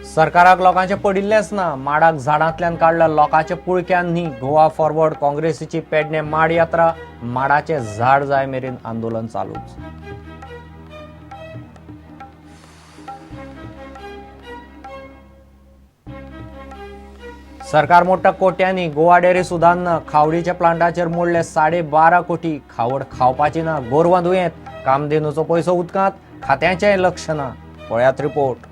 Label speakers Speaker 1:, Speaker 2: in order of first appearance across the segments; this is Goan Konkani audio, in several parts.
Speaker 1: सरकाराक लोकांचें पडिल्लेंच ना. माडाक झाडांतल्यान काडला लोकांच्या पुळक्यान न्ही. गोवा फॉरवर्ड काँग्रेसीची पेडणे माड यात्रा, माडाचें झाड जाय मेरेन आंदोलन चालूच. सरकार मोडटा कोट्यांनी, गोवा डेअरी सुदारना. खावडीच्या प्लांटाचेर मोडले 12.5 कोटी. खावड खावपाची ना, गोरवां दुयेंत, कामधेनूचो पयसो उदकांत, खात्याचेंय लक्ष ना. पळयात रिपोर्ट.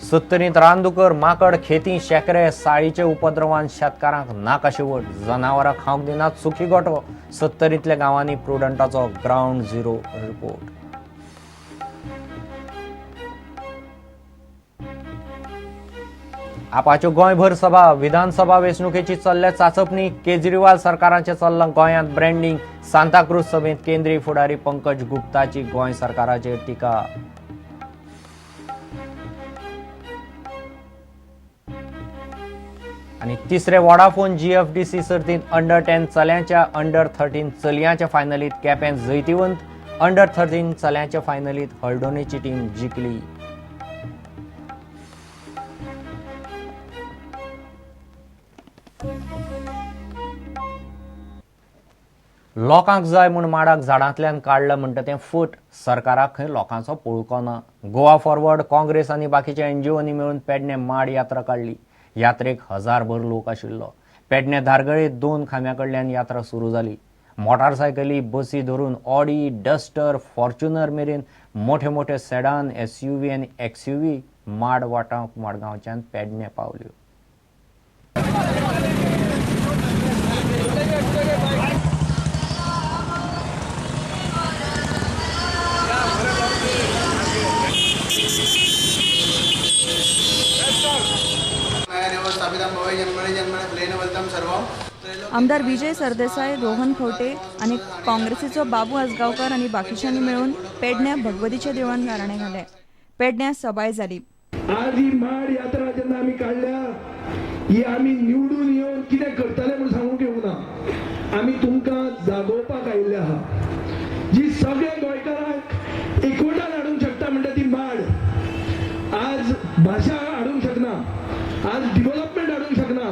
Speaker 1: सत्तरींत रानदुकर, माकड, खेती, शेकरे, साळीचे उपद्रवान शेतकारांक नाका शेवट. जनावरां खावंक दिनात सुखी गोठो. सत्तरींतल्या गांवांनी प्रुडंटाचो ग्रावंड झिरो रिपोर्ट. आपाच्यो गोंयभर सभा, विधानसभा वेंचणुकेची चल्ल्या चाचपणी. केजरीवाल सरकाराचें चल्लां गोंयांत ब्रँडिंग. सांताक्रूज सभेंत केंद्रीय फुडारी पंकज गुप्ताची गोंय सरकाराचेर टिका. आनी तिसरे वोडाफोन GFDC सर्तींत अंडर 10 चल्यांच्या, अंडर 13 चलयांच्या फायनलीत केपें जैतिवंत. अंडर 13 चल्यांच्या फायनलीत हळदोणेची टीम जिखली. लोकांक जाय म्हूण माडाक झाडांतल्यान काडला म्हणटा तें फट. सरकाराक खंय लोकांचो पळोवंक ना. गोवा फॉरवर्ड, काँग्रेस आनी बाकीच्या एनजीओनी मेळून पेडणे माड यात्रा काडली. यात्रेक हजारभर लोक आशिल्लो. पेडणे धारगळे 2 खांब्या कडल्यान यात्रा सुरू जाली. मोटारसायकली, बसी धरून ऑडी, डस्टर, फॉर्च्युनर मेरेन मोठे मोठे सेडान, SUV आनी XUV माड वाटावंक मडगांवच्यान पेडणे पावल्यो.
Speaker 2: आमदार विजय सरदेसाय, रोहन खंवटे आनी काँग्रेसीचो बाबू आजगांवकर आनी बाकीच्यांनी मेळून पेडण्या भगवतीच्या देवळान गाराणें घालें. पेडण्या सभाय जाली.
Speaker 3: आज ही माड यात्रा जेन्ना आमी काडल्या, ही आमी निवडून येवन कितें करतले म्हूण सांगूंक येवंक ना. आमी तुमकां जागोवपाक आयिल्ले आहा. जी सगळ्या गोंयकारांक एकवटान हाडूंक शकता म्हणटा ती माड. आज भाशा हाडूंक शकना, आज डिवलपमेंट हाडूंक शकना,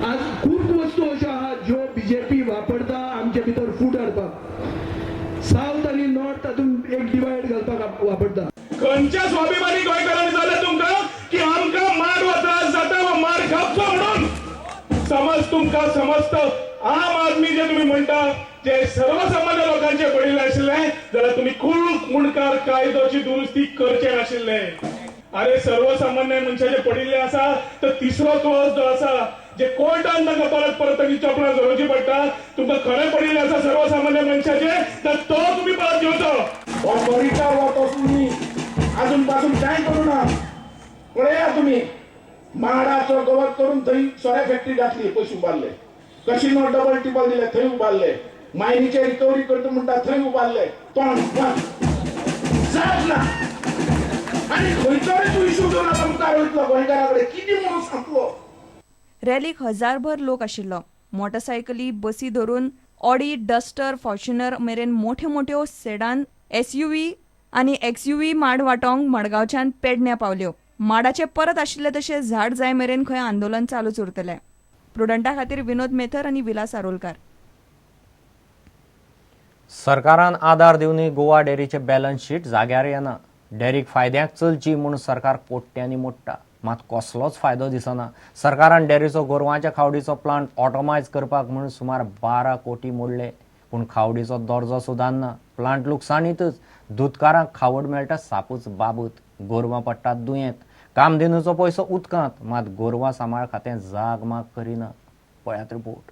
Speaker 3: आज खूब वस्तू अश्यो आहात ज्यो बीजेपी वापरता आमचे भितर फूट हाडपाक. सावथ आनी नॉर्थ तातूंत एक डिवायड घालपाक वापरता.
Speaker 4: खंयच्या स्वाभिमानी गोंयकारांनी जालें तुमकां की आमकां माड हो त्रास जाता वा माड खावचो म्हणून? समज तुमकां समजत आम आदमी जे तुमी म्हणटा जे सर्वसामान्य लोकांचे पडिल्ले आशिल्ले जाल्यार तुमी खूब मुंडकार कायदोची दुरुस्ती करचे नाशिल्ले. अरे सर्वसामान्य मनशाचे पडिल्ले आसा तर तिसरो क्लॉज जो आसा जे कोर्टान तांकां परत परत तांची चपलां झरोवची पडटा. तुमकां खरें पडिल्लें आसा सर्वसामान्य मनशाचे तर तो तुमी परत घेवचो.
Speaker 5: हो कॉरिडॉर हो तसो न्ही, अजून पासून कांय करूं ना. पळया तुमी, माडाचो गवत करून थंय सोऱ्या फॅक्टरी घातली, पयशे उबारले. कशिनो डबल टिबल दिले, थंय उबारले. मायनीचे रिकवरी करता म्हणटा थंय उबारले. तोंड जात ना आनी खंयचो रे तूं इशू घेवन आतां मुखार वयतलो गोंयकारा कडेन कितें म्हणून सांगतलो?
Speaker 2: रॅलीक हजारभर लोक आशिल्लो. मोटरसायकली, बसी धरून ऑडी, डस्टर, फॉर्च्युनर मेरेन मोठ्यो मोठ्यो सेडान, SUV आनी XUV माड वाटोवंक मडगांवच्यान पेडण्या पावल्यो. माडाचे परत आशिल्ले तशें झाड जाय मेरेन खंय आंदोलन चालूच उरतलें. प्रुडंटा खातीर विनोद मेथर आनी विलास आरोलकार.
Speaker 1: सरकारान आदार दिवनूय गोवा डेअरीचें बॅलन्स शीट जाग्यार येना. डेअरीक फायद्याक चलची म्हूण सरकार कोट्यांनी मोडटा, मात कसलोच फायदो दिसना. सरकारान डेअरीचो गोरवांच्या खावडीचो प्लांट ऑटोमायज करपाक म्हूण सुमार 12 कोटी मोडले, पूण खावडीचो दर्जो सुदारना. प्लांट लुकसाणीतच. दुदकारांक खावड मेळटा सापूच बाबत. गोरवां पडटात दुयेंत. कामधेनूचो पयसो उदकांत, मात गोरवां सांबाळ खातें जाग माग करिना. पळयात रिपोर्ट.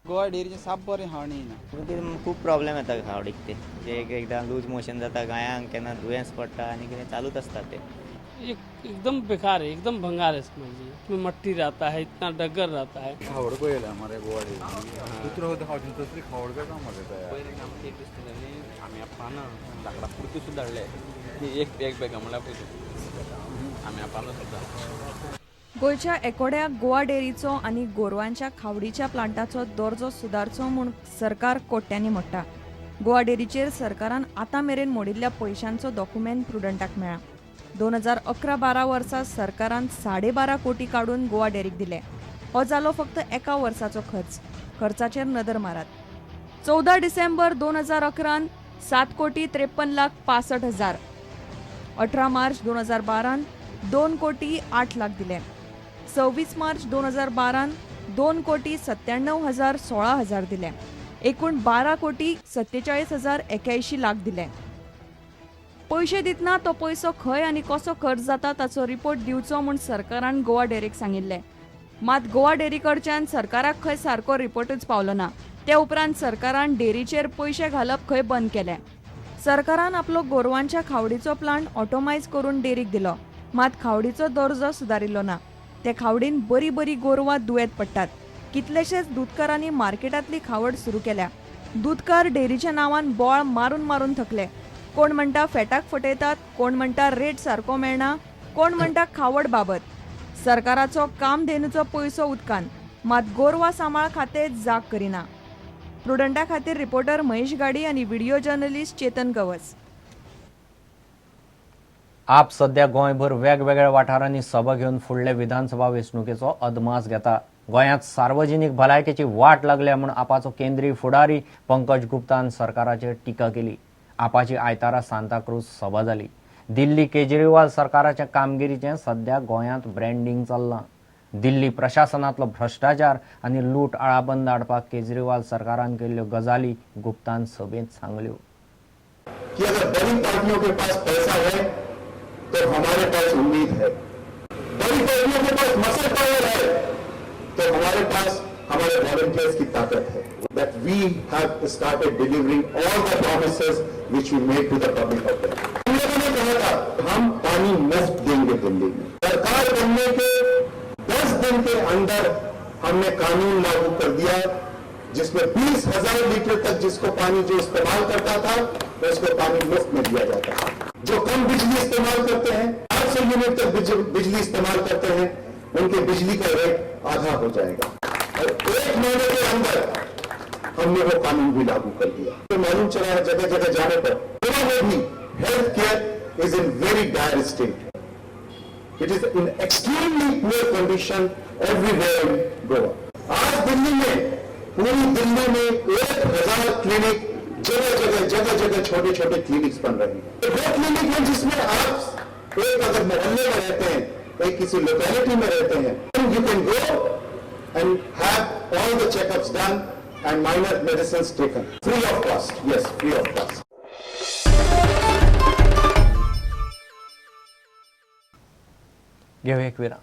Speaker 6: गोवा डेअरीचें साप बरें खावण येयना.
Speaker 7: ते खूब प्रॉब्लेम येता खावडीक. ते जे एक एकदां लूज मोशन जाता गायांक, केन्ना दुयेंस पडटा आनी कितें चालूच आसता ते.
Speaker 8: एकदम बेकार है, एकदम भंगार है समझिए. इसमें मट्टी रहता है, इतना डगर रहता है.
Speaker 9: खावड पळयला मरे गोवा डेअरी, दुसरो खावची तसली खावड करता मरे तयार.
Speaker 6: पयर आमची एक दिसता.
Speaker 9: आम्या पानां लांकडां पुरती सुद्दां हाडले एक एक बॅगां म्हणल्यार पयलीं आम्या पानां सुद्दां.
Speaker 2: गोंयच्या एकोड्या गोवा डेअरीचो आनी गोरवांच्या खावडीच्या प्लांटाचो दर्जो सुदारचो म्हूण सरकार कोट्यांनी मोडटा. गोवा डेअरीचेर सरकारान आतां मेरेन मोडिल्ल्या पयशांचो डॉक्युमेंट प्रुडंटाक मेळ्ळा. 2011-12 वर्सा सरकारान 12.5 कोटी काडून गोवा डेअरीक दिले. हो जालो फक्त एका वर्साचो खर्च. खर्चाचेर नदर मारात. 14 डिसेंबर 2011 7,53,65,000, 18 मार्च 2012 2,08,00,000 दिले. 26 मार्च 2012 2,97,016,000 दिले. एकूण 12,47,081,00,000 दिले. पयशे दितना तो पयसो खंय आनी कसो खर्च जाता ताचो रिपोर्ट दिवचो म्हूण सरकारान गोवा डेअरीक सांगिल्लें. मात गोवा डेअरी कडच्यान सरकाराक खंय सारको रिपोर्टूच पावलो ना. ते उपरांत सरकारान डेअरीचेर पयशे घालप खंय बंद केलें. सरकारान आपलो गोरवांच्या खावडीचो प्लांट ऑटोमायज करून डेअरीक दिलो, मात खावडीचो दर्जो सुदारिल्लो ना. ते खावडीन बरी बरी गोरवां दुयेंत पडटात. कितलेशेच दुदकारांनी मार्केटांतली खावड सुरू केल्या. दुदकार डेअरीच्या नांवान बोळ मारून मारून थकले. कोण म्हणटा फेटाक फटयतात, कोण म्हणटा रेट सारको मेळना, कोण म्हणटा खावड बाबत. सरकाराचो कामधेनूचो पयसो उदकान, मात गोरवां सांबाळ खातें जाग करिना. प्रुडंटा खातीर रिपोर्टर महेश गाडी आनी व्हिडिओ जर्नलिस्ट चेतन गवस.
Speaker 1: आप सध्या गोंयभर वेगवेगळ्या वाठारांनी सभा घेवन फुडले विधानसभा वेंचणुकेचो अदमास घेता. गोंयांत सार्वजनीक भलायकेची वाट लागल्या म्हूण आपाचो केंद्रीय फुडारी पंकज गुप्तान सरकाराचेर टिका केली. आपाची आयतारा सांताक्रूज सभा जाली. दिल्ली केजरीवाल सरकाराच्या कामगिरीचें सध्या गोंयांत ब्रँडींग चल्लां. दिल्ली प्रशासनांतलो भ्रश्टाचार आनी लूट आळाबंद हाडपाक केजरीवाल सरकारान केल्ल्यो गजाली गुप्तान सभेंत सांगल्यो.
Speaker 10: कि अगर बड़ी पार्टियों के पास पैसा है तो हमारे पास उम्मीद है, बड़ी पार्टियों के पास मसल पावर है तो हमारे पास हमारे वॉलंटियर्स की ताकत है. That we have started delivering all the promises which we made to the public of Delhi. हम लोगों ने कहा था हम पानी मुफ्त देंगे दिल्ली में. सरकार बनने के 10 दिन के अंदर हमने कानून लागू कर दिया जिसमें 20,000 लीटर तक जिसको पानी जो इस्तेमाल करता था उसको पानी मुफ्त में दिया जाता है. जो कम बिजली इस्तेमाल करते हैं, 800 यूनिट तक बिजली इस्तेमाल करते हैं, उनके बिजली का रेट आधा हो जाएगा. और एक महीने के अंदर हमने वो कानून भी लागू कर दिया. तो मालूम चला है जगह जगह जाने पर गोवा में भी health care is in very dire state. It is in extremely poor condition everywhere in Goa. आज दिल्ली में, पूरी दिल्ली में 1000 क्लिनिक जगह जगह जगह जगह छोटे छोटे क्लिनिक्स बन रहे हैं. तो वो क्लिनिक है जिसमें आप एक अगर मोहल्ले में रहते हैं, एक किसी लोकेलिटी में रहते हैं, you can go and have all the checkups done and minor medicine taken free of cost. Yes, free of cost.
Speaker 1: घेवया एक विराम.